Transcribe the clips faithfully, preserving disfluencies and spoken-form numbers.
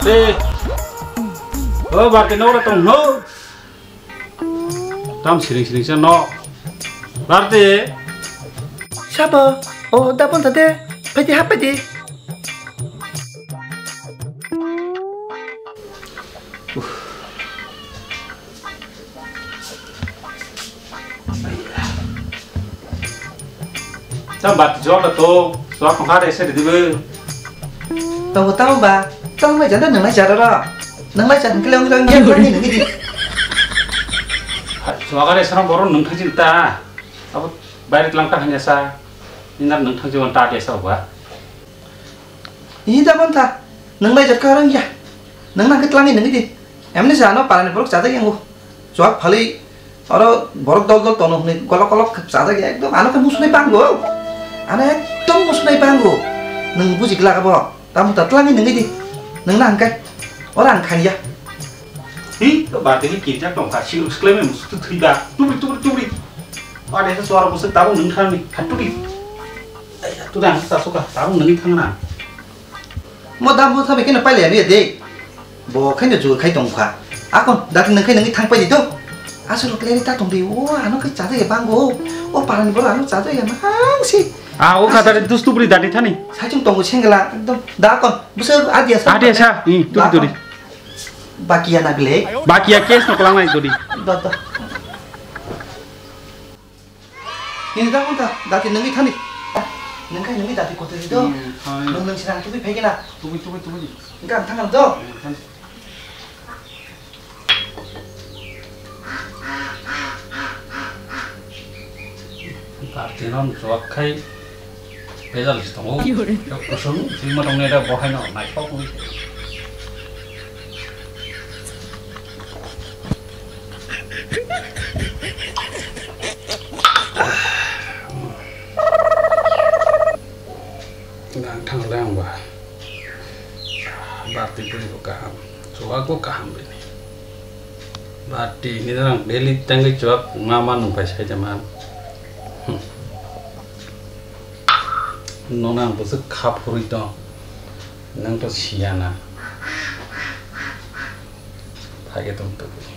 Te. O, Barti, no, tong, no. Tam siring siring sa no. Barti. Sabo. O, da pon ta de. Phaidi, hap phaidi. Tam ba jok da to, jok ko hare se di be. Tamo, tamo ba, tamo mai jada nang mai jada ro. Nang mai jada kele ong ong ya ni ni di. Jok are sara boron nang thajin ta. Abo baire lang ta hanya sa. Inar nang thajin ta de sa ba. Ihi da mon tha, nang nai jat ka rang ya. Nang nang ke tlangi nang di. Emni sa no parani borok chajak yango. Chuak phali oro borok dol dol tono hwnwi kolok kolok chajak ya ekdom ano ke musnai bango. Ano ekdom musnai bango. Nang buji glak abo. Tamo ta tlangi nang di. Nang nang ke. Ora ang khan ya. Hi, to ba tini kinjak tong kha, siruk skleme musu tu thwi ba. Tubri, tubri, tubri. Ade sa suara musu tabo nang thani. Haturi. Ai, tu dang sa suka, tabo nang thang na. Mo dam mo thabe keno paile ya de. Bo khaino jul khai tong kha. Akon dati nang khai nang thang pai di to. Asuk le ta tong di. O ano khai chada ya bango. O parani boro ano chada ya mang si. Ah, o khatare dustu bri dati thani. Saichung tongo sengela ekdom. Da kon busa adia sa. Adia sa. Hmm, turi turi. Bakia na gle. Bakia case no kolang nai turi. Da da. Ini da kon ta dati nang thani. Nang khai nang dati kote do. Hmm, hai. Nang nang sinang tu phai kena. Tubui tubui tubui. Engka ang thang do. Hmm, thang. Barti no chuak khai bejal si tongo. Ki hore? Kusung sima tong ne da bohai no nai kok ni. Nang thang dang ba. Barti bwrwi bo kaham. Chuak bo kaham bini. Barti ni rang daily tangwi chuak ma ma nung pai sai jama. Hmm. Nona ang bwswk kha phurwi tong. Nang to siya na. Phage tong tubui.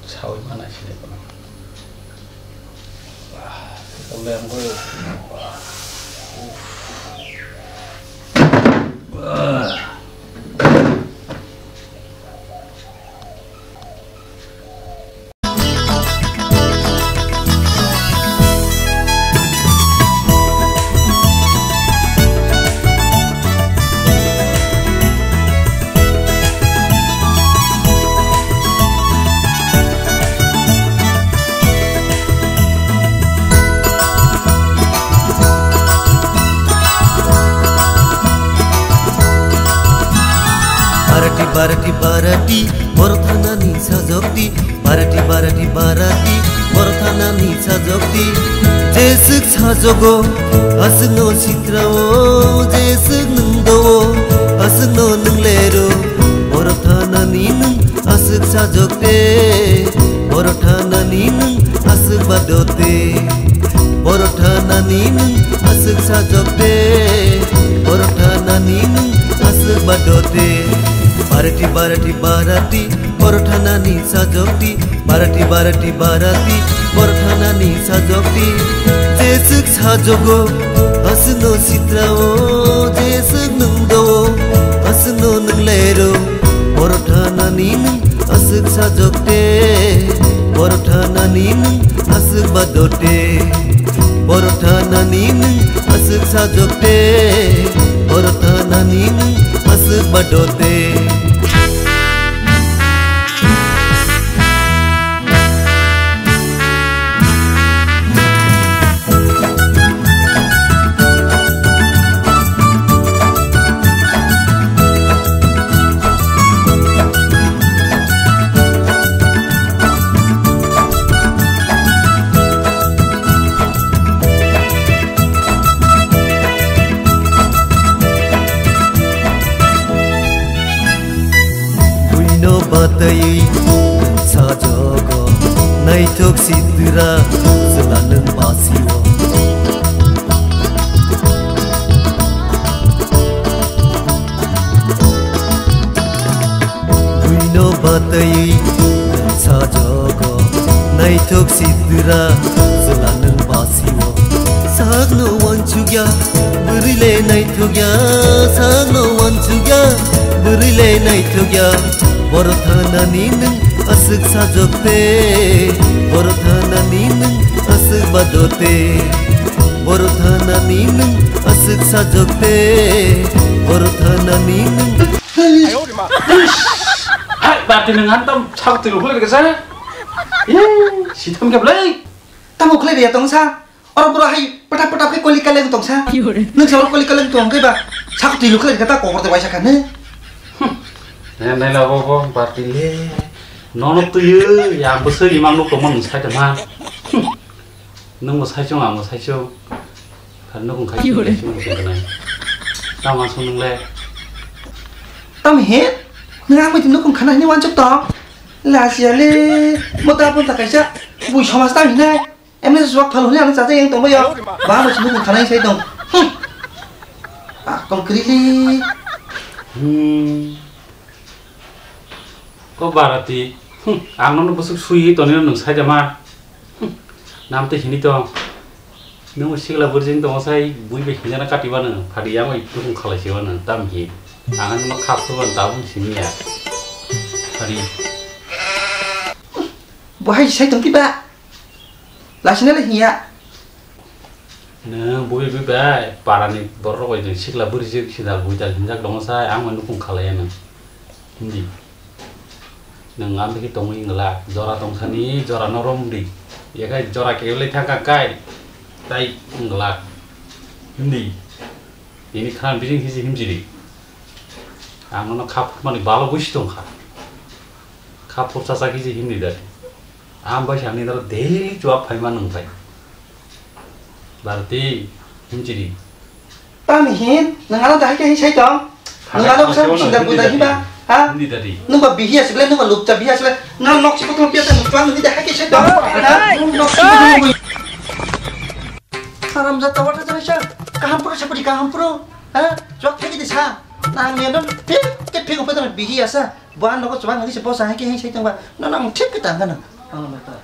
Sawi mana sini kono. Barati, barati, barati, borok thanani sajokdi. Barati, barati, barati, borok thanani sajokdi. Jeswk sajogo, aswkno sitrao, jeswk nwng do-o, aswkno nwng lero. Borok thanani nwng aswk sajokde, borok thanani nwng aswk badote. Borok thanani nwng aswk sajokde, borok thanani nwng aswk badote. Barati, barati, barati, borok thanani sajokdi. Barati, barati, barati, borok thanani sajokdi. Jeswk sajogo, aswkno sitrao, jeswk nwng do-o, aswkno nwng lero. Borok thanani nwng aswk sajokde, borok thanani nwng aswk badote. Borok thanani nwng aswk sajokde, borok thanani nwng aswk badote. Buino batwi sajogo naithok sitra chwla nwng basio. Tei nwng sajogo naithok sidra, jwla nwng basio. Sakno uansukya, bwrwi le naithokya, sakno uansukya, bwrwi le naithokya. Boro thanani nwng aswk sajok te, boro thanani nwng aswk bado te, boro thanani nwng aswk sajok te, boro thanani nwng. Hai, bati nwng ang tam sak twi rukhlai rwkha sa. Ih, sitham khe bwlai. Tamo khlai riya tong sa? Oro boro hai pata pata khe koli kaleng tong sa. Nwng sa oro koli kaleng tong khe ba sak twi rukhlai rwkha ta kokor de waisa kha ne. Hmm. Ne, ne, la, bo, bo, bati le. Nono twi, ya, bwswk imang nuk tongma nwng sai tongma. Hmm. Nwngbo saichung, angbo saichung. Kha nukung khai Yore. Saichung, saichung gwnang. Tamo aswk nwng le? Tamo he? Nwng ang bai twi nukung khana hini uansuk tong? Lachiya le, mota ponta kaisa bui somas tamo hinai. Emni swk phalu hwnwi ang chacha yang tongbaio. Ba bai twi nukung khana sai tong. Hmm. Akol kwrwi le. Hmm. Ko barati. Hmm. Ang nono bwswk sui tonino nwng sai da ma. Hmm. Nam tei hini tong. Nwng sikla burjing tong sai bui bai hinjana kati bano. Phadi yang bai tukung khalai se bano. Tam hi. Ang ano khap to ban tabun sini ya. Phadi. Bo hai sai tong ki ba? Lasina le hiya. Nwng bui bui bai parani borok bai nwng sikla burjing sidal buidal hinjak tongo sai ang bai nukung khalai ya nwng. Hindi. Nwng ang bikhe tongwi wngla, jora tongthani, jora no romdi. Yakhai jora kebelai thangkha kai, tai wngla. Hindi. Ini khan bijing hiji himjiri. Ang nono kha phurmani balo buisi tongkha. Kha phursa sa hiji himni dai. Ang bai sani daro daily chuak phaima nwng bai. Barti, himjiri. Tamo hin, nwng ano dahai khe hin sai tong? Nwng ano bwsa sinda buda hiba, ha? Hindi dadi. Nwng ba bihi aswk le, nwng ba lupcha bihi aswk le, nwng nok si kothom piya ta nwng twang hindi dahai khe sai tong, ha? Nok si kothom. Haram jata wata jani sa, kaham puro sapri kaham puro, ha? Jok thagi di sa, nang ni ano pik ke pik upa ta bihi asa, bo ano ko chwang hindi se bo sa hai khe hin sai tong ba, no nang thik ke tang kana. Oh, betul.